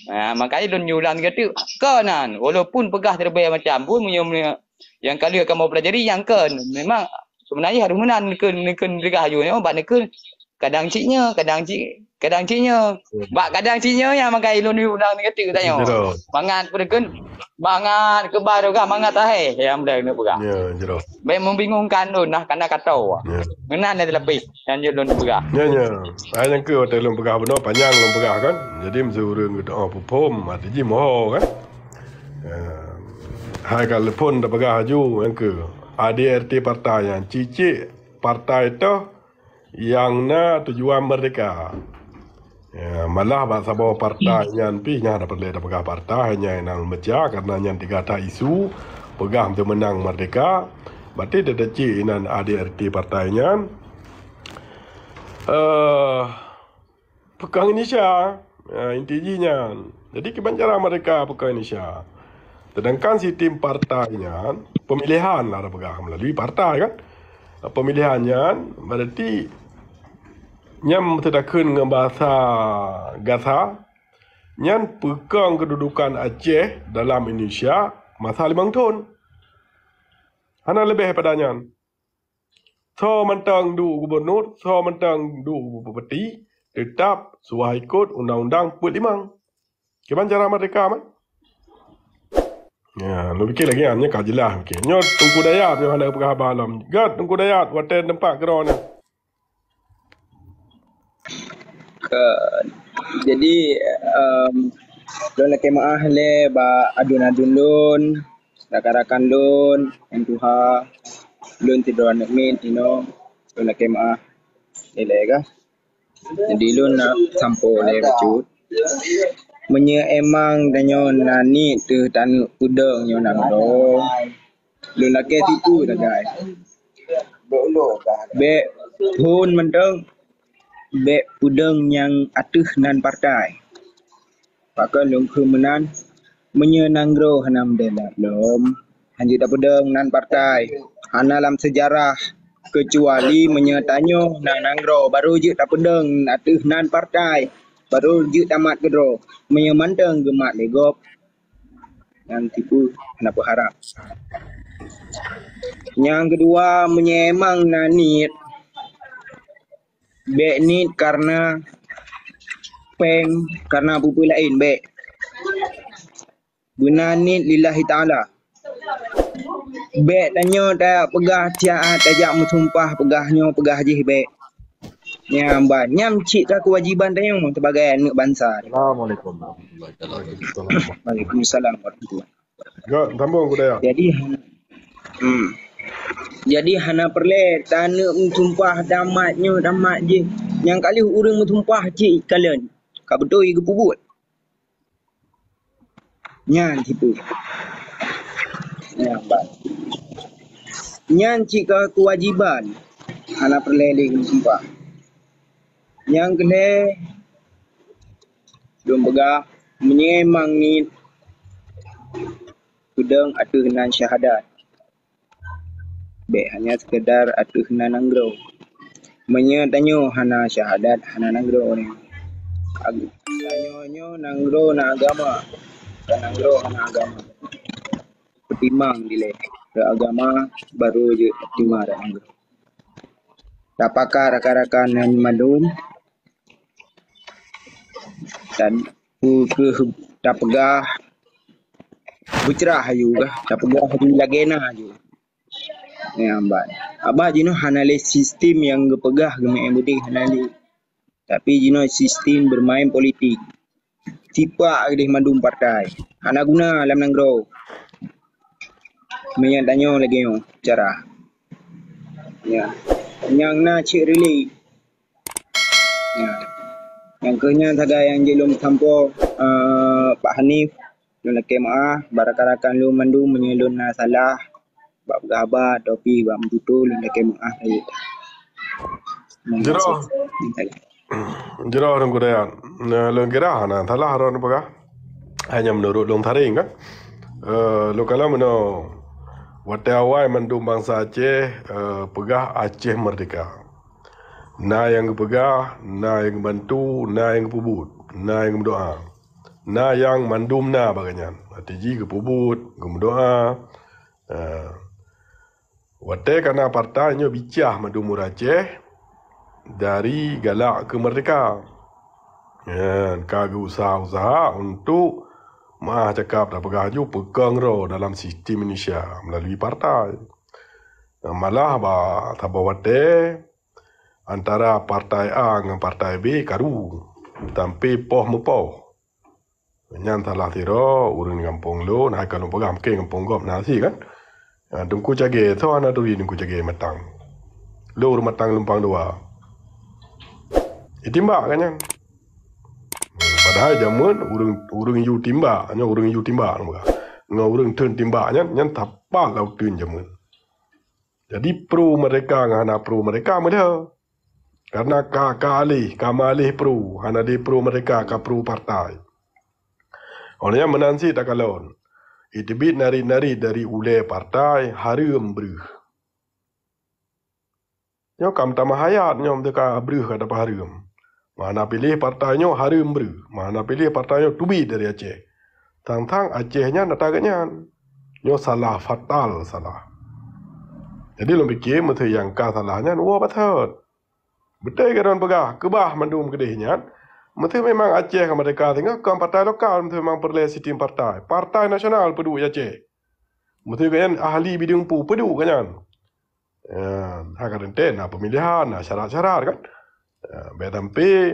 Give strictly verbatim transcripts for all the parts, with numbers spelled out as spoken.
Ha, makajih lôn ulang keu teuk, kon nan, walaupun peugah teuleubeh macam pun, meunyoe, meunyoe nyang ka lheueh kamoe pelajari, nyang kon. Memang seubeunajih harôh meunan neukheun, neukheun peugah aju nyoe, bak neukheun kadang cit nyoe, kadang cit, kadang cit nyoe. Hmm. Bak kadang cit nyoe nyang makajih lôn ulang keu teuk tanyoe. Betul. Mangat peue neukheun, mangat keuba peugah, mangat tahé, nyang beudai neuk peugah. Ya, jroh. Bèk membingungkan lôn nah, kana ka toe. Ya. Meunan nyang leubeh nyang jeuet lôn peugah. Ya, ya. Hai nyang keu watèe lôn peugah bunoe, panyang lôn peugah kan. Jadi, meuseu ureueng geudoa peuphom, arti jih moho kan. Ya. Hai ka lôn phon tapeugah aju nyang keu A D R T partai nyan, cicik partai toh nyang na tujuan merdeka. Ya, malah bak saboh partai nyan pih nyan hana peureulèe tapeugah partai, nyan nyang meuca, karena nyan tigata isu, peugah teumeunang merdeka, berarti teuteucik inan A D R T partai nyan, eh, peukong Indonesia. Ya, inti jih nyan. Jadi, kiban cara merdeka peukong Indonesia. Sedangkan sistem partai nyan, pemilihan lah tapeugah melalui partai kan. Pemilihan nyan, berarti nyan meuteudakheun ngon bahasa gasa, nyan peukong keududukan Aceh dalam Indonesia masa limong thon. Hana leubeh pada nyan. Soe mantong duek gubunur, soe mantong duek bupati, teutap suah ikot undang-undang peuet limong. Kiban cara merdeka, man? Ya, lôn pikir lagèe nyan, nyan ka jeulaih mungkin. Nyoe Teungku Dayat nyoe hana peugah haba lom. Göt, Teungku Dayat, watèe teumpat keudroe nyan. Ka, jadi, em, lôn lakèe meu'ah lé bak aduen-aduen lôn, rakan-rakan lôn nyang tuha, lôn sidroe aneuk miet inoe, lôn lakèe meu'ah lé-lé kah. Jadi lôn na sampoe lé bacut. Meunyoe emang tanyoe na niet teuh taneuk peudong nyoe nanggroe, lôn lakèe tipu sagai. Bèk phon mantong, bèk peudong nyang ateueh nan partai. Pakon lôn kheun meunan, meunyoe nanggroe hana meudèelat lom, hanjeuet tapeudong nan partai. Hana lam seujarah, keucuali meunyoe tanyoe na nanggroe, barô jeuet tapeudong ateueh nan partai, barô jeuet tamat keudroe. Meunyoe mantong geumat lé gob, nyan tipu, hana peuharab. Nyang keudua, meunyoe emang na niet, bèk niet kareuna péng, kareuna peue-peue laén, bèk. Beuna niet lillahi ta'ala. Bèk tanyoe tapeugah siat tajak meusumpah peugah nyoe peugah jih, bèk. Nyan ban, nyan cit ka keuwajiban tanyoe sibagai aneuk bansa. Assalamualaikum warahmatullahi wabarakatuh. Waalaikumsalam warahmatullahi. Göt, sambông, Teungku Dayat. Jadi, hmm. Jadi, hana peureulèe taneuk meusumpah tamat nyoe, tamat jih. Nyang ka lheueh ureueng meusumpah cit kalon. Ka beutôi geupeubuet. Nyan tipu. Nyan ban. Nyan cit ka keuwajiban. Hana peureulèe lé meusumpah. Nyang keulhèe, lôn peugah, meunyoe mang niet peudong ateueh nan syahadat, bèk hanya sekedar ateueh nan nanggroe. Meunyoe tanyoe hana syahadat, hana nanggroe nyan. Ag-, tanyoe nyoe nanggroe na agama, bukan nanggroe hana agama. Peutimang dilèe, rot agama barô jeuet peutimang rot nanggroe. Tapakat rakan-rakan nyan mandum, dan peu kheueh tapeugah beucrah aju kah, tapeugah aju lagèe na aju. Nyan ban. Abah jinoe hana lé sistem nyang geupeugah geumeu'en beudeh, hana lé. Tapi jinoe sistem bermain politik. Sipak keudeh mandum partai. Hana guna lam nanggroe. Meunyoe tanyoe lagèe nyoe cara. Ya. Nyang na cit rilik. Ya. Nyang keu nyan sagai nyang jeuet lôn sampoe, eh, Pak Hanif, lôn lakèe meu'ah, bak rakan-rakan lôn mandum meunyoe lôn na salah, bak peugah haba, tapi bak meututoe lôn lakèe meu'ah rayeuk. Jroh. Jroh Teungku Dayat. Nah, lôn kira hana salah droeneuh peugah. Hanya meunurot lôn saring kan. Eh, lôn kalon meunoe, watèe awai mandum bansa Aceh, eh, peugah Aceh merdeka. Na nyang geupeugah, na nyang geubantu, na nyang geupeubuet, na nyang geumeudoa. Na nyang mandum na bak gobnyan. Até jih geupeubuet, geumeudoa. Eh, watée ka na partai nyoe bicah mandum ureuëng Aceh dari galak keu merdeka. Nyan ka geuusaha-usaha untuk meuah cakap tapeugah ju peukong droe dalam sistem Indonesia melalui partai. Malah bak saboh watée antara partai A ngon partai B karu sampai poh meupoh. Nyan salah sidroe ureuëng di gampông lôn, hai ka lôn peugah mungken gampông gob na sit kan. Ha, Teungku Cagé, soe hana turi Teungku Cagé Matang. Lôn ureuëng Matang Lumpang Dua. Itimbak kan nyan. Padahai jameun ureuëng ureuëng yue timbak, nyoe ureuëng yue timbak ngon ureuëng theun timbak nyan, nyan sapat laôt theun jameun. Jadi pro merdeka ngon hana pro merdeka meudeh. Karena ka ka alih, ka meualih pro, hana di pro merdeka, ka pro partai. Oleh nyan meunan cit takalon, iteubiet narit-narit dari ulée partai hareuem breuh. Nyoe ka meutamah hayat nyoe teuka breuh ka dapa hareuem. Mana piléh partai nyoe hareuem breuh, mana piléh partai nyoe teubiet dari Aceh. Tang-tang Aceh nyan ata geuh nyan. Nyoe salah fatal salah. Jadi lôn pike meusé nyang ka salah nyan woe patot. Beutôi keu droen peugah keubah mandum keudeh nyan. Meusé memang Aceh ka merdeka singoh kon partai lokal, meusé memang peureulée sistem partai. Partai nasional peuduek di Aceh. Meusé gobnyan ahli bidang peue peuduek gobnyan. Ya, hak ka teuntée na pemilihan, na syarat-syarat kan. Ya, bèk sampai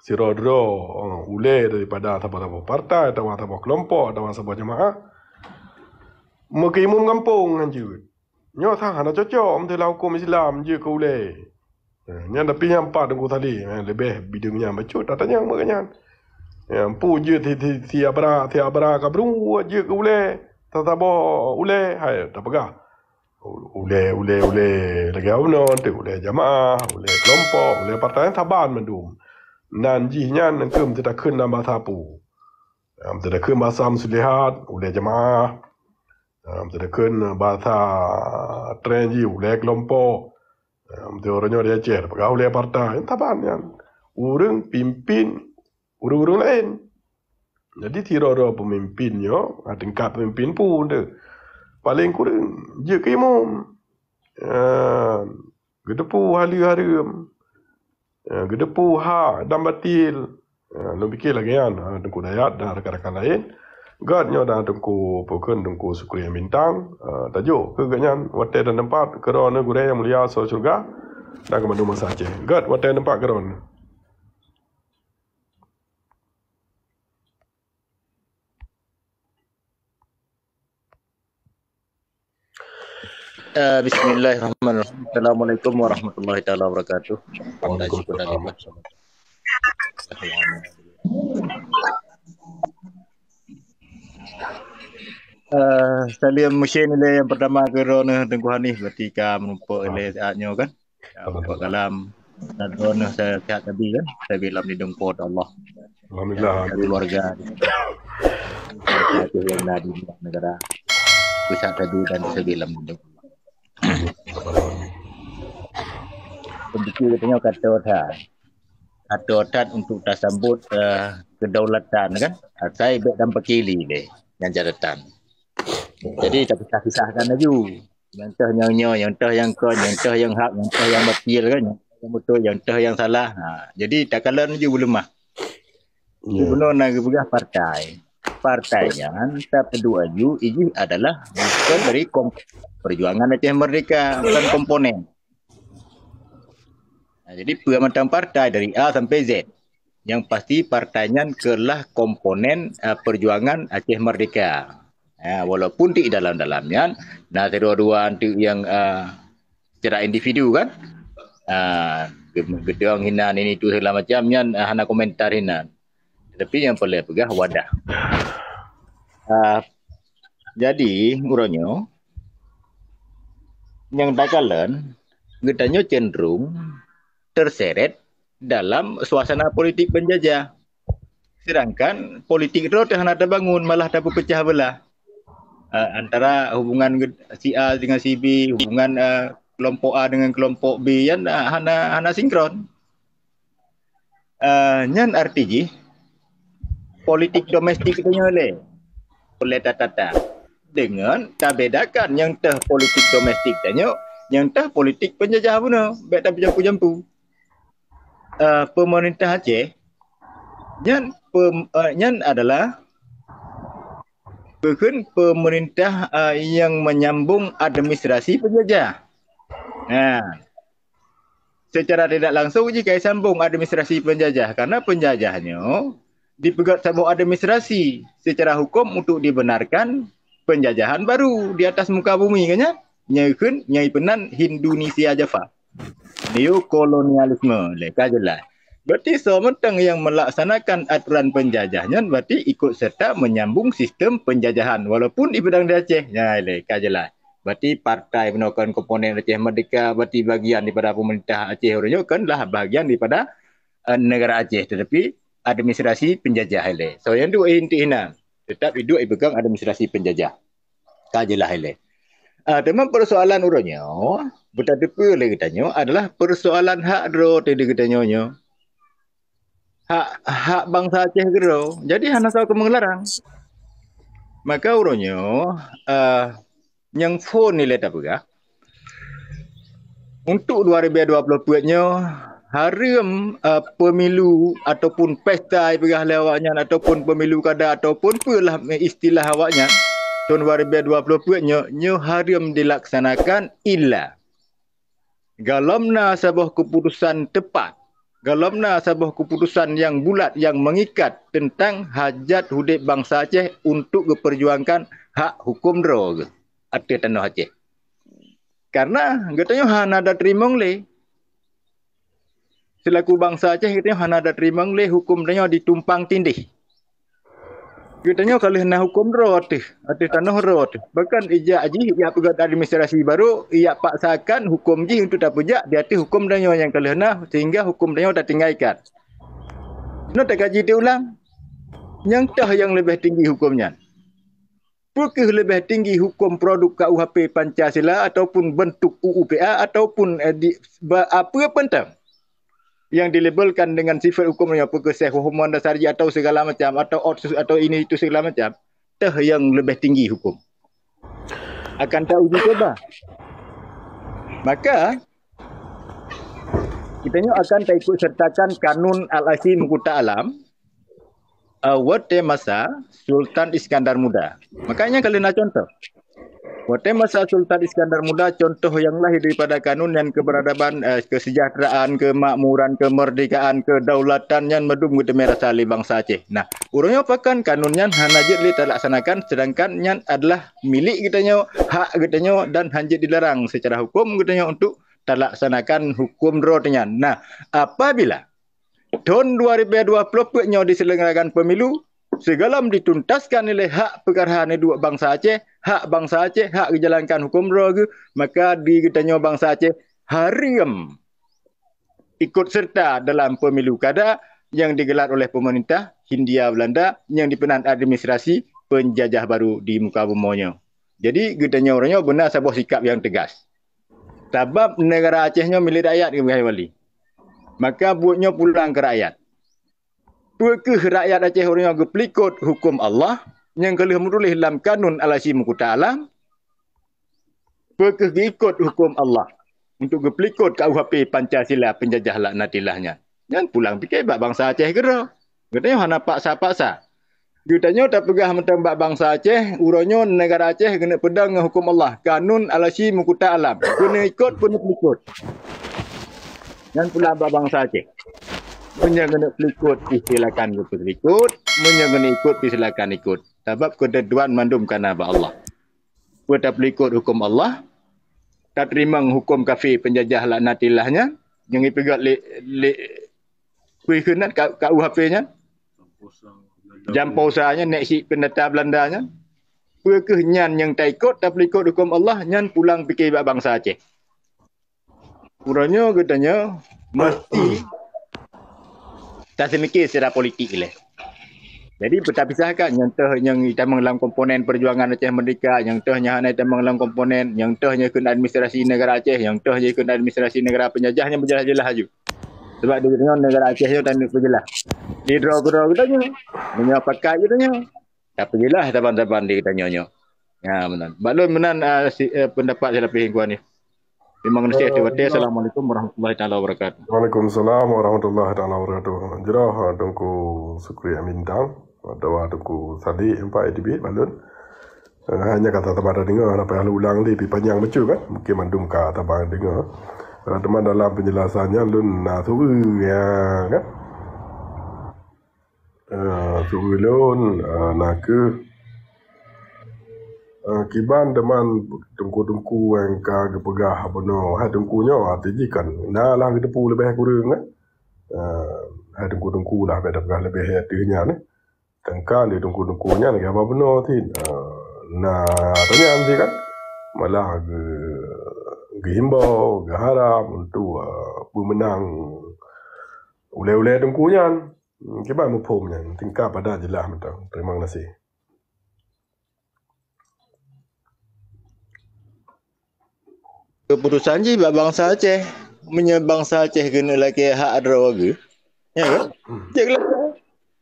sidroe-droe ulée daripada saboh-saboh partai atawa saboh kelompok atawa saboh jamaah meukeumum gampông ngon jeuet. Nyoe sang hana cocok meusé lam huköm Islam jeuet keu ulée. Ya, nyan tapi nyang pat Teungku Saleh, ya, leubeh bidang nyan bacut tatanyong bak nyan. Ya, empu jeuet si, si, si abra, si abra kabru jeuet keu ulée, saboh ulée hai tapeugah. Ulée, ulée, ulée lagée unoe teuk, ulée jamaah, ulée kelompok, ulée partai, saban mandum. Nan jih nyan eungkeuem teutakheun lam basa peue? Am teutakheun basa muslihat, ulée jamaah. Am teutakheun basa tren jih, ulée kelompok. Am teu uroe nyoe di Aceh peugah ulée partai, saban nyan. Ureuëng pimpin ureuëng-ureuëng laén. Jadi sidroe-droe peumimpin nyoe, ha, tingkat peumimpin pun tu. Paléng kureueng jeuet keu imum. Ha, geuteupeue haleue hareuem. Ha, geuteupeue hak dan batil. Ha, lôn pike lagée nyan, ha, Teungku Dayat dan rakan-rakan laén. Gét nyoe dan Teungku Peukeun, Teungku Sukri Bintang, ha, tajok keu gét nyan watée dan teumpat keu droeneuh gurée nyang mulia soe syeuruga dan keu mandum bansa Aceh. Gét watée dan teumpat keu droeneuh. Eh, bismillahirrahmanirrahim. Assalamualaikum warahmatullahi taala wabarakatuh. Waalaikumsalam. Eh, salam meusén ilée nyang pertama keu droeneuh Teungku Hanif, berarti ka meureumpok ilée saát nyoe kan. Ya, buat kalam. Dan droeneuh se-, sehat tadi kan, sabe lam lindong Po teu Allah. Alhamdulillah. Dan keluarga. Keluarga tu yang na di luar negara. Sehat tadi dan sabe lam lindong Allah. Pemikir katanya kata that. Kata that untuk tasambot, eh, kedaulatan kan. Asai bek dan pakili deh. Yang catatan. Jadi, tapisah-pisahkan laju. Nyang toh nyang nyoe, nyang toh nyang kon, nyang toh nyang hak, nyang toh nyang batil kan, nyang toh nyang beutôi, nyang toh nyang salah. Ha, jadi takalon laju beuleumah. Ya. Bunoe na geupeugah partai. Partai nyan tapeuduek laju, ijih adalah bukan dari kom-, perjuangan Aceh Merdeka, bukan komponen. Ha, jadi peue mantong partai dari A sampai Z. Yang pasti partai nyan keulah komponen, eh, perjuangan Aceh Merdeka. Eh, walaupun di dalam-dalam nyan na sidroe-droe anteuk nyang, eh, secara individu kan. Ah, ge-, geudong hinan ini tu segala macam nyan, eh, hana komentar hinan. Tetapi yang perlu peugah wadah. Ah, jadi uroe nyoe nyang takalon geutanyoe cenderung terseret dalam suasana politik penjajah. Sedangkan politik droe teuh hana tabangun, malah tapeupecah beulah. Eh, antara hubungan ged-, si A dengan si B, hubungan, eh, kelompok A dengan kelompok B, yan, eh, hana, hana sinkron. Eh, nyan arti jih, politik domestik tanyoe lé. Oleh tatata. Dengan tabedakan nyang teuh politik domestik tanyoe, nyang teuh politik penjajah bunoe. Bèk tapeujampui-jampui. Uh, pemerintah Aceh nyan pem, uh, nyan adalah bukan pemerintah uh, yang menyambung administrasi penjajah. Nah, secara tidak langsung jih ka sambung administrasi penjajah karena penjajah nyoe dipeugöt saboh administrasi secara hukum untuk dibenarkan penjajahan baru di atas muka bumi kan ya? Nyai kheun nyai peunan Indonesia Java. Neokolonialisme lé ka jelas. Berarti soe mantong yang melaksanakan aturan penjajah nyan berarti ikut serta menyambung sistem penjajahan walaupun di bidang di Aceh. Ya lé ka jelas. Berarti partai penokon komponen Aceh Merdeka berarti bagian daripada pemerintah Aceh uroe nyoe kan lah bagian daripada uh, negara Aceh tetapi administrasi penjajah ilé. So yang tu inti ina tetap hidup dipegang administrasi penjajah. Ka jelas ilé. Uh, teman persoalan uroe nyoe, betateupeue lé geutanyoe adalah persoalan hak droe teuh di geutanyoe nyoe. Hak hak bangsa Aceh keudroe. Jadi hana soe keu meularang. Maka uroe nyoe uh, nyang phon nilai tapeugah untuk dua ribu dua puluh peuet nyoe hareuem uh, pemilu ataupun pesta ipeugah lé awaknyan ataupun pemilu kada ataupun peue lah istilah awaknyan tahun dua ribu dua puluh peuet nyoe nyoe hareuem dilaksanakan illa golom na saboh keputusan tepat, golom na saboh keputusan yang bulat yang mengikat tentang hajat hudeb bangsa Aceh untuk geuperjuangkan hak hukum droe geuh ateueh tanoh Aceh. Karena geutanyoe hana da teurimong lé. Selaku bangsa Aceh geutanyoe hana da teurimong lé hukum tanyoe ditumpang tindih. Geutanyoe ka lheueh na hukum droe ateueh, ateueh tanoh droe ateueh. Bahkan ijak jih ijak peugöt administrasi baru, ijak paksakan hukum jih untuk tapeujak di ateueh hukum tanyoe nyang ka lheueh na sehingga hukum tanyoe tatinggaikan. Nyoe takaji teuulang. Nyang toh nyang leubeh tinggi hukum nyan? Peu kheueh leubeh tinggi hukum produk K U H P Pancasila ataupun bentuk U U P A ataupun eh, di, ba, apa pun tam yang dilabelkan dengan sifat hukum yang peu kheueh Syekh Muhammad Dasar atau segala macam atau otsus atau ini itu segala macam, teuh yang lebih tinggi hukum. Akan tak uji coba. Maka kita nyoe akan taikut sertakan kanun al-asi mengkuta alam uh, watée masa Sultan Iskandar Muda. Makanya kalau nak contoh, watée masa Sultan Iskandar Muda contoh yang lahir daripada kanun dan keberadaban, uh, kesejahteraan, kemakmuran, kemerdekaan, kedaulatan yang medum geuteumé rasa lé bangsa Aceh. Nah, ureuëng nyoe pakan kanun nyan hana jeuet lé talaksanakan sedangkan nyan adalah milik geutanyoe, hak geutanyoe dan hanjeuet dilarang secara hukum geutanyoe untuk talaksanakan hukum droe nyan. Nah, apabila thon dua ribu dua puluh peuet nyoe diselenggarakan pemilu, sigohlom dituntaskan ilée hak peukarha neuduek bansa Aceh, hak bansa Aceh, hak geujalankan huköm droe geuh, maka di geutanyoe bansa Aceh hareuem ikot serta dalam pemilu kada nyang digelar oleh pemerintah Hindia Belanda nyang dipeunan administrasi penjajah baru di muka bumoe nyoe. Jadi geutanyoe uroe nyoe beuna saboh sikap nyang teugas. Sabab negara Aceh nyoe milék rakyat keubeukah wali. Maka buet nyoe pulang keu rakyat. Peu kheueh rakyat Aceh uroe nyoe geupeulikot huköm Allah nyang ka lheueh meutuléh lam Kanun Al-Asi Meukuta Alam? Peu kheueh geuikot huköm Allah untuk geupeulikot K U H P Pancasila penjajah laknatillah nyan? Nyan pulang pike bak bansa Aceh keudroe. Geutanyoe hana paksa-paksa. Geutanyoe tapeugah mantong bak bansa Aceh, uroe nyoe negara Aceh keuneuk peudong ngon huköm Allah, Kanun Al-Asi Meukuta Alam. Keuneuk ikot, keuneuk peulikot. Nyan pula bak bansa Aceh. Meunyoe keuneuk peulikot, pih silakan geupeulikot. Meunyoe keuneuk ikot, pih silakan ikot. Sabab keuteuduan mandum kana bak Allah. Peu tapeulikot huköm Allah, tateurimong huköm kafé penjajah laknatillah nyan, nyang jipeugét lé, lé, peue kheun nan K-, K U H P nyan? Jamposa nyan, nèk syiek peundata Belanda nyan. Peu kheueh nyan nyang taikot, tapeulikot huköm Allah, nyan pulang pike bak bansa Aceh. Uroe nyoe geutanyoe meusti taseumike secara politik ilée. Jadi, beutapisahkan nyang teuh nyang itamong lam komponen perjuangan Aceh Merdeka, nyang teuh nyang hana itamong lam komponen, nyang teuh nyang ikot administrasi negara Aceh, nyang teuh nyang ikot administrasi negara penjajah, nyan beujeulaih-jeulaih aju. Sebab di geutanyoe negara Aceh nyoe taneuk peujeulaih. Di droe keudroe geutanyoe, meunyoe pakat geutanyoe, tapeujeulaih saban-saban di geutanyoe nyoe. Ya, meunan. Bak lôn meunan, ah, si, eh, pendapat silapih Teungku Hanif. Terima kasih. Eh, Assalamualaikum warahmatullahi taala wabarakatuh. Waalaikumsalam warahmatullahi taala wabarakatuh. Jroh, ah, Teungku Sukri Amintang, atawa Teungku Sadiq, empat A D B, bak lôn. Eh, hanya kata teuma tadeungoe, hana payah ulang lé, pi panyang bacut kan. Mungkin mandum ka teuma deungoe. Eh, teuma dalam penjelasan nyan lôn na suri, ya kan. Eh, suri lôn, eh, na kheueh, eh, kiban teuma teungku-teungku nyang ka geupeugah bunoe, hai teungku nyoe, arti jih kan na lah geuteupeue leubeh kureueng, eh. Eh, hai teungku-teungku lah, bèk tapeugah leubeh ateueh nyan, eh. Teungku di teungku-teungku nyan lagèe haba bunoe cit. Ah, na tanyaan cit kan. Malah geu-, geuhimbau, geuharap untuk, ah, peumeunang ulèe-ulèe teungku nyan. Hmm, kiban muphom nyan. Tingkat pada jeulaih mantong. Terima kasih. Keuputusan jih bak bansa Aceh. Meunyoe bansa Aceh keuneuk lakèe hak droe geuh, ya kan? Cek lah.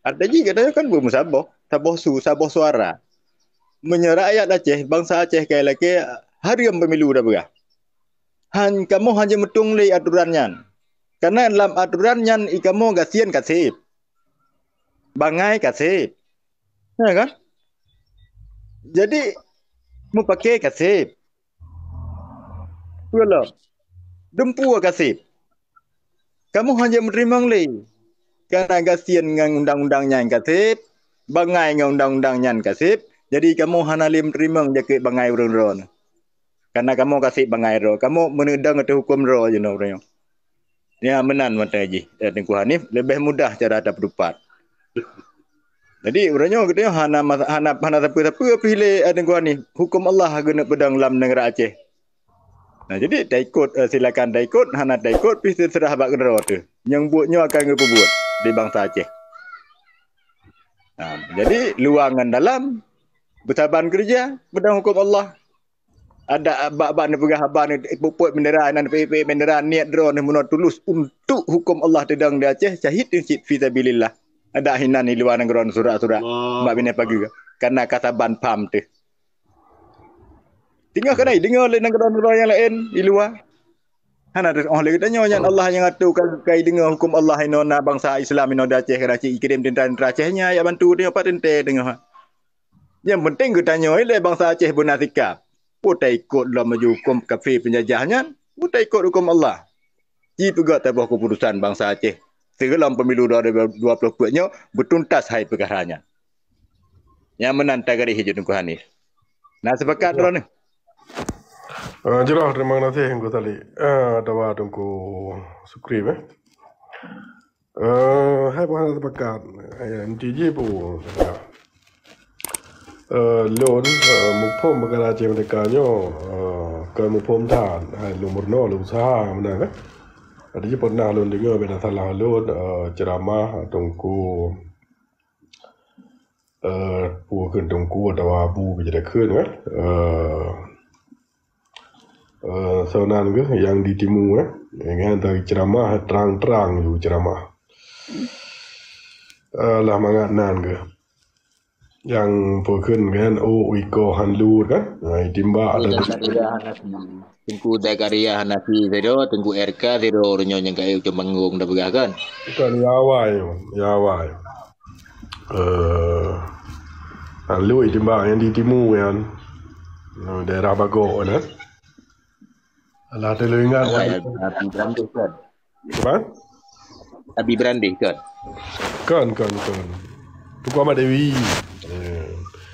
Arti jih gata kan beumusaboh, saboh su, saboh suara. Meunyoe rakyat Aceh, bansa Aceh ka lakèe hareuem pemilu tapeugah. Han kamoe hana meutueng lé aturan nyan. Karena lam aturan nyan i kamoe gasien ka sép. Bangai ka sép. Ya kan? Jadi, mupakè ka sép. Peue lom? Dumpeue ka sép. Kamoe hana meuteumèe lé. Karena gasien ngon undang-undang nyan ka sép, bangai ngon undang-undang nyan ka sép, jadi kamoe hana lé meuteumèe jakeuet bangai ureueng droe nyoe. Karena kamoe ka sép bangai droe, kamoe meuneudong ateueh hukôm droe jinoe ureueng nyoe. Ya, meunan mantong jih, eh, Teungku Hanif, leubeh mudah cara tapeutupat. Jadi, uroe nyoe geutanyoe hana mas-, hana, hana sapeue-sapeue pih lé, eh, Teungku Hanif. Hukôm Allah geuneuk peudong lam neugara Aceh. Nah, jadi taikot, eh, silakan taikot, hana taikot pih teuseurah bak keudroe teuh. Nyang buet nyoe akan geupeubuet di bansa Aceh. Nah, jadi luwa ngon dalam beusaban keureuja, peudong hukôm Allah. Adak bak-bak neupeugah haba, neupeuet bendera, na neupeuet bendera, niet droe neuh meunoe tulus untuk hukôm Allah teudong di Aceh, syahid neuh cit fi sabilillah. Adak hinan di luwa nanggroe surak-surak bak binéh pageue, kana ka saban pham teuh. Teungoh keunan deungoe lé nanggroe-nanggroe nyang laén di luwa. Hana teuh lé geutanyoe nyan Allah nyang atô ka, ka deungoe hukôm Allah inoe na bansa Islam inoe di Aceh, kana cit ikirém tentara-tentara Aceh nyan jak bantu tanyoe pat teuntèe teungoh. Nyang penting geutanyoe ilèe bansa Aceh beuna sikap. Peue taikot lom laju hukôm kafé peunjajah nyan, peue taikot hukôm Allah. Jipeugöt saboh keuputusan bansa Aceh sigohlom pemilu dua ribu dua puluh peuet nyoe beutuntas hai peukara nyan. Nyang meunan tagaréh jeuet Teungku Hanif. Na sepakat droeneuh? Eh, jroh, terima kasih Teungku Salik. Eh, atawa Teungku Sukri, eh. Eh, hai bah sepakat. Eh, inti jih peue? Eh, lôn, eh, muphom peukara Aceh Merdeka nyoe, eh, kon muphom that. Hai lôn meurunoe, lôn useuha meunan, kan? Jadi pernah lôn deungoe, beda salah lôn, eh, ceuramah Teungku, eh, peue kheun Teungku atawa Abu, beda kheun, kan? Eh, Eh, soe nan geuh nyang di timu, eh. Nyan teuceramah trang-trang ju ceramah. Eh, lah mangat nan geuh. Nyang peue kheun kan, oh, iko han lut kan. Nah, itimbak Teungku ada Zakaria Hanafi. Teungku Zakaria Hanafi sidroe, Teungku R K sidroe, uroe nyoe nyang ka ék cuma ngon dah peugah kan. Bukan, ya awai, ya awai. Eh, lalu timbang nyang di timu nyan, eh, daerah Bagok nyan. Alah, teuingat. Awai, Abi Brandeh kan? Apa? Abi Brandeh kan? Kan, kan, kan. Teungku Ahmad Dewi. Eh.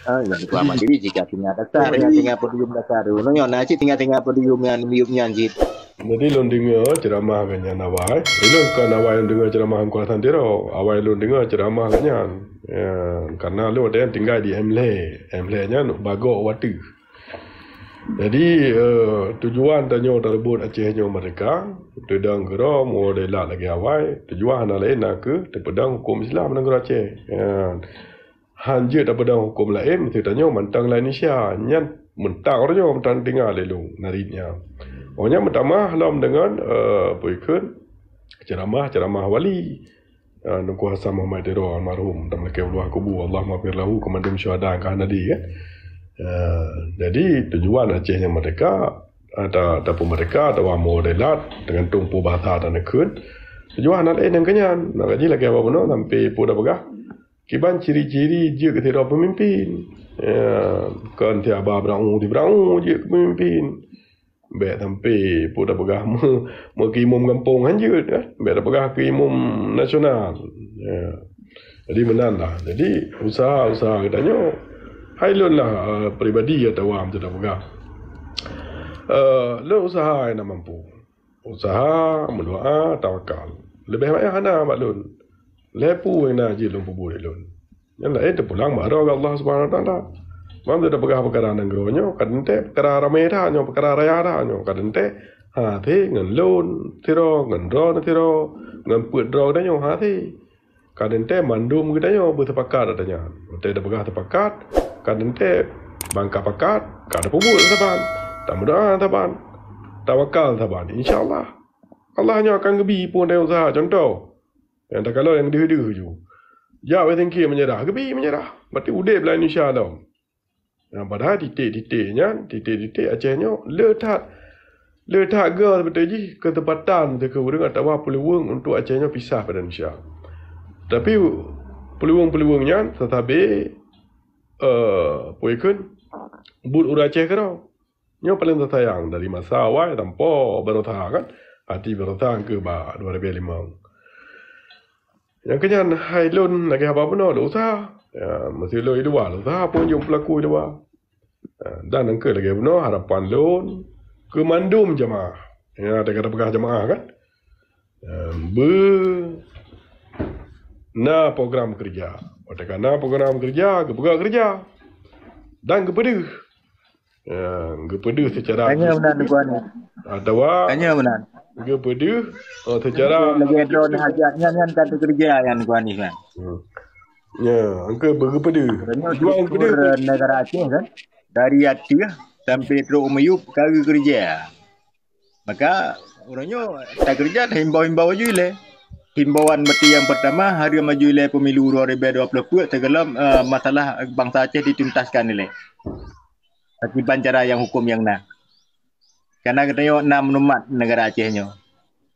Ah, ya, Teungku Ahmad Dewi jika tinggai dasar, tinggai, tinggai podium dasar tu. Nyoe na cit tinggai-tinggai podium nyan, podium nyan cit. Jadi lôn deungoe ceuramah geuh nyan awai. Ulôn kon awai lôn deungoe ceuramah Teungku Hasan Tiro. Awai lôn deungoe ceuramah geuh nyan. Ya, karena lôn ada nyang tinggai di M lhèe. M lhèe nyan Bagok Watèe. Jadi, eh, tujuan tanyoe tareubot Aceh nyoe merdeka, teudong keudroe, meudèe lagèe awai, tujuan hana laén nakeuh teupeudong hukôm Islam nanggroe Aceh. Ya. Han jeuet tapeudong hukôm laén, meusti tanyoe mantong lam Indonesia. Nyan mantong uroe nyoe mantong tinggai lé lôn narit nyan. Oh nyan meutamah lom deungon, eh, peue kheun, Ceramah, ceramah wali. Ah, Teungku Hasan Muhammad Tiro almarhum, tameulakée u luwa kubu, Allahummaghfir lahu, keu mandum syuhada nyang ka hana di, kan. Ah, jadi tujuan Aceh nyang merdeka, ah, ta-, tapeumeurdeka atawa meudelat, teugantung peue bahasa taneukheun. Tujuan hana laén nyang keu nyan. Maka jih lagée haba bunoe sampai peue tapeugah. Kiban ciri-ciri jeuet keu sidroe peumimpin. Ya, kon si Abah Beurang U, si Beurang U jeuet keu peumimpin. Bék sampai peue tapeugah meu-, meukimum gampông hanjeuet, kan? Bék tapeugah keu imum nasional. Ya. Jadi meunan lah. Jadi usaha-usaha geutanyoe, hai lôn lah, eh, pribadi atawa macam tapeugah. Eh, lôn usaha nyang na mampu. Usaha, meudoa, tawakal. Leubeh manyang hana bak lôn. Lhée peue nyang na jeuet lôn peubuet lôn. Nyang laén teupulang bak droe Allah Subhanahu Wa Taala. Ban tapeugah peukara nanggroe nyoe, ka teuntée peukara ramé that nyoe, peukara raya that nyoe, ka teuntée hase ngon lôn sidroe, ngon droeneuh sidroe, ngon peuet droe geutanyoe hase. Ka teuntée mandum geutanyoe beuseupakat ata nyan. Watée tapeugah seupakat, ka teuntée ban ka pakat, ka tapeubuet saban, tameudoa saban, tawakal saban. Insya Allah, Allah nyoe akan geubi peue nyang usaha. Contoh, nyang takalon nyang deuh-deuh ju. Jak wéh singkir meunyeurah, geubi meunyeurah. Berarti udeb lam Indonesia lom. Nah, padahai titik-titik nyan, titik-titik Aceh nyoe le that, le that geu beutôi jih keuseumpatan teuh keu ureuëng atawa peuluweueng untuk Aceh nyoe pisah pada Indonesia. Tapi peuluweueng-peuluweueng nyan sasabe, eh, peue kheun, buet ureuëng Aceh keudroe. Nyoe paleng teusayang dari masa awai sampoe baroesa kan. Hati baroesa keu ba dua ribu lima. Nyang keu nyan hai lôn lagée haba bunoe lôn usaha. Ya, meuseu lôn i luwa lôn usaha pun jeuet peulaku i luwa. Ya, dan engkeu lagée bunoe harapan lôn keu mandum jamaah. Ya, teuka tapeugah jamaah kan. Ya, beu na program kerja. Watée ka na program kerja, geupeugah kerja. Dan geupeudeuh. Ya, geupeudeuh secara Tanya meunan, Tuan. Atawa Tanya meunan. Geupeudeuh, oh, secara lagée droe hajat nyan, nyan ka teukeureuja nyan, Tuan, kan. Hmm. Ya, engkeu geupeudeuh. Tanya struktur negara Aceh kan. Dari ateueh sampai trok u miyueb ka geukeureuja. Maka uroe nyoe takeureuja himbau-himbau aju ilée. Himbauan meuti nyang pertama, hareuem aju ilée pemilu dua ribu dua puluh peuet teugohlom, eh, masalah bansa Aceh dituntaskan ilée. Pakriban cara nyang huköm nyang na. Karena geutanyoe na meunumat negara Aceh nyoe.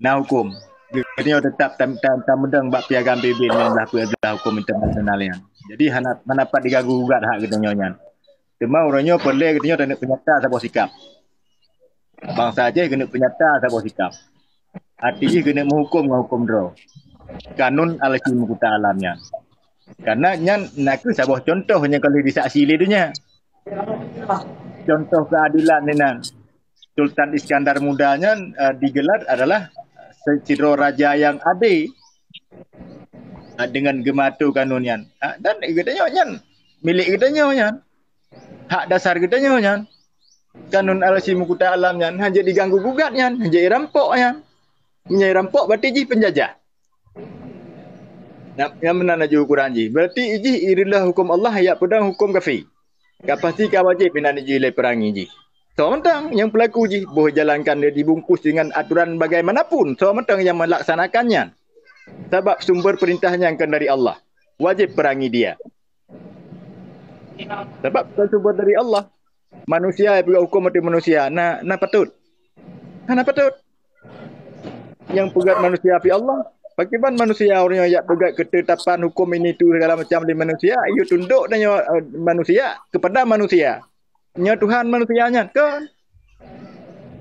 Na huköm. Geutanyoe teutap tam-, tam-, tameudong bak piagam P B B lima belas peuet belah huköm internasional nyan. Jadi hana, hana pat diganggu gugat hak geutanyoe nyan. Teuma uroe nyoe peureulée geutanyoe taneuk peunyata saboh sikap. Bansa Aceh keuneuk peunyata saboh sikap. Arti jih keuneuk meuhuköm ngon huköm droe. Kanun Al-Hasyim Meukuta Alam nyan. Karena nyan nakeuh saboh contoh nyang ka lheueh disaksi lé donya. Contoh keuadelan inan. Sultan Iskandar Muda nyan, eh, digelar adalah sidroe raja nyang adé, eh, dengan geumeuatur kanun nyan. Ah, dan geutanyoe nyan, milék geutanyoe nyan. Hak dasar geutanyoe nyan. Kanun Al-Hasyim Meukuta Alam nyan, hana jeuet diganggu gugat nyan, hana jeuet irampok nyan. Meunyoe irampok, berarti jih penjajah. Nyang, nyang meunan laju ukuran jih. Berarti jih ireulah huköm Allah, jak peudong huköm kafé. Ka pasti ka wajéb inan jih lé peurangi jih. Soe mantong nyang peulaku jih, boh jalankan dia dibungkus dengan aturan bagaimanapun, soe mantong nyang melaksanakan nyan. Sabab sumber perintah nyan kan dari Allah. Wajéb peurangi dia. Sabab bukan sumber dari Allah. Manusia nyang peugah huköm ateueh manusia, na, na patôt? Hana patôt. Nyang peugah manusia pih Allah. Pakriban manusia ureuëng nyang jak peugah keutetapan huköm ini itu segala macam di manusia, yue tundok dan nyoe, eh, manusia kepada manusia. Nyoe Tuhan manusia nyan, kon?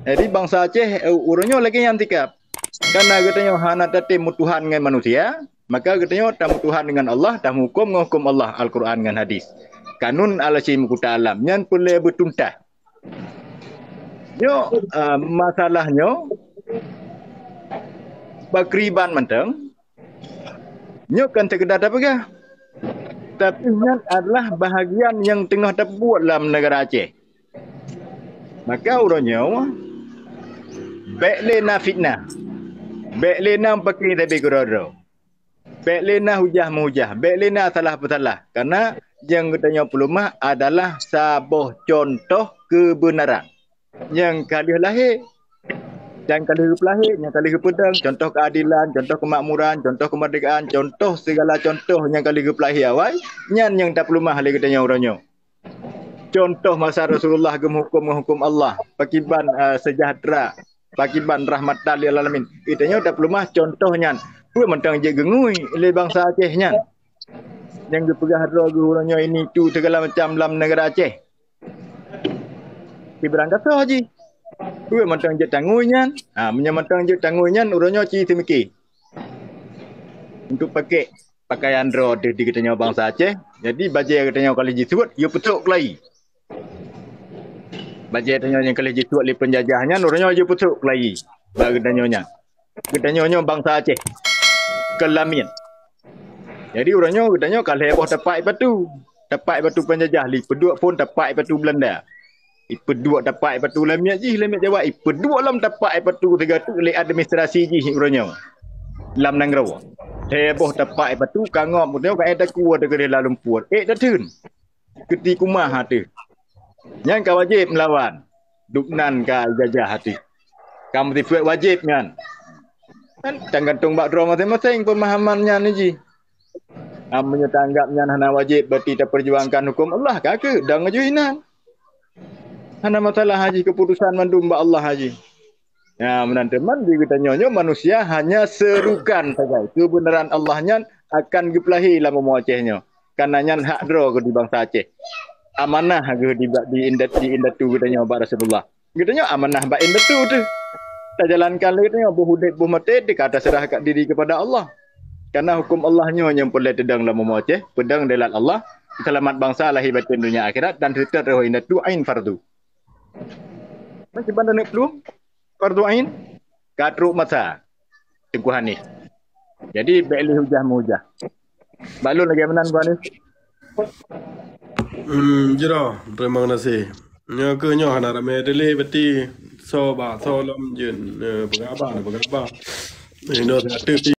Jadi bansa Aceh, eh, ureuëng nyoe lagée nyan sikap. Karena geutanyoe hana tatem meutuhan ngon manusia, maka geutanyoe tameutuhan dengan Allah, tameuhuköm ngon huköm Allah, Al-Quran ngon hadis. Kanun Al-Hasyim Meukuta Alam nyan peureulée beutuntas. Nyoe, ah, masalah nyoe pakriban mantong. Nyoe kan sekedar tapeugah. Tapi nyan adalah bahagian nyang teungoh tapeubuet lam negara Aceh. Maka uroe nyoe, bék lé na fitnah. Bék lé na paké sabe keudroe-droe. Bék lé na hujah-meujah. Bék lé na salah peusalah. Karena nyang geutanyoe peuleumah adalah saboh contoh keubeunaran nyang ka lheueh lahé. Nyang ka lheueh geupeulahé, nyang ka lheueh geupeudong, contoh keuadilan, contoh keumakmuran, contoh keumeurdekaan, contoh segala contoh nyang ka lheueh geupeulahé awai, nyan nyang tapeuleumah lé geutanyoe uroe nyoe. Contoh masa Rasulullah geumeuhuköm ngon huköm Allah, pakiban, eh, seujahteura, pakiban rahmatan lil alamin. Geutanyoe tapeuleumah contoh nyan. Peue mantong jeuet geungui lé bansa Aceh nyan. Nyang geupeugah droe geuh uroe nyoe ini tu segala macam lam neugara Aceh. Sibarang gasoh jih. Peue mantong jeuet tangui nyan? Ha, meunyoe mantong jeuet tangui nyan, uroe nyoe ci seumiké. Untuk pakék pakaian droe deuh di geutanyoe bansa Aceh. Jadi bajée geutanyoe ka lheueh jisuet, yue peutrok keulayi. Bajée tanyoe nyang ka lheueh jisuet lé peunjajah nyan, uroe nyoe yue peutrok keulayi bak geutanyoe nyan. Geutanyoe nyoe bansa Aceh. Keulamiet. Jadi uroe nyoe geutanyoe ka lhée boh tapak ipatu. Tapak ipatu peunjajah lé peuduek phon tapak ipatu Beulanda. Ipeuduek tapak ipatu lamiet jih, lamiet Jawa, ipeuduek lom tapak ipatu sigoe teuk lé administrasi jih uroe nyoe. Lam nanggroe. Lhée boh tapak ipatu ka ngop uroe nyoe ka éh takue teugeudeh lam lumpur. Ék tatheun. Keuti kumah ateueh. Nyan ka wajéb meulawan. Dubnan ka jajah ateueh. Ka meusifeuet wajéb nyan. Kan teugantung bak droe maséng-maséng peumahaman nyan jih. Am meunyoe taanggab nyan hana wajéb, berarti tapeujuangkan huköm Allah, ka keuh dong jih inan. Hana masalah jih, keuputusan mandum bak Allah jih. Ya, meunan teuma di geutanyoe nyoe manusia hanya seurukan sagai. Keubeunaran Allah nyan akan geupeulahé lam bumoe Aceh nyoe. Karena nyan hak droe geuh di bansa Aceh. Amanah geuh di, di indat-, di indatu geutanyoe bak Rasulullah. Geutanyoe amanah bak indatu teuh. Tajalankan lé geutanyoe boh udeb boh maté teuka taseurah diri kepada Allah. Karena huköm Allah nyoe nyang peureulée teudong lam bumoe Aceh, peudong dilat Allah, seulamat bansa lahé batén donya akhirat dan seutôt roh indatu ain fardu. Meukiban dan plueng fardu ain ka trok masa Teungku Hanif. Jadi bék lé hujah-meujah. Bak lôn lagée meunan Teungku Hanif. Hmm, jroh, terima kasih. Nyoe keuh nyoe hana ramé teuh lé, berarti soe ba, soe lom jeuet, eh, peugah haba, peugah haba. Inoe satu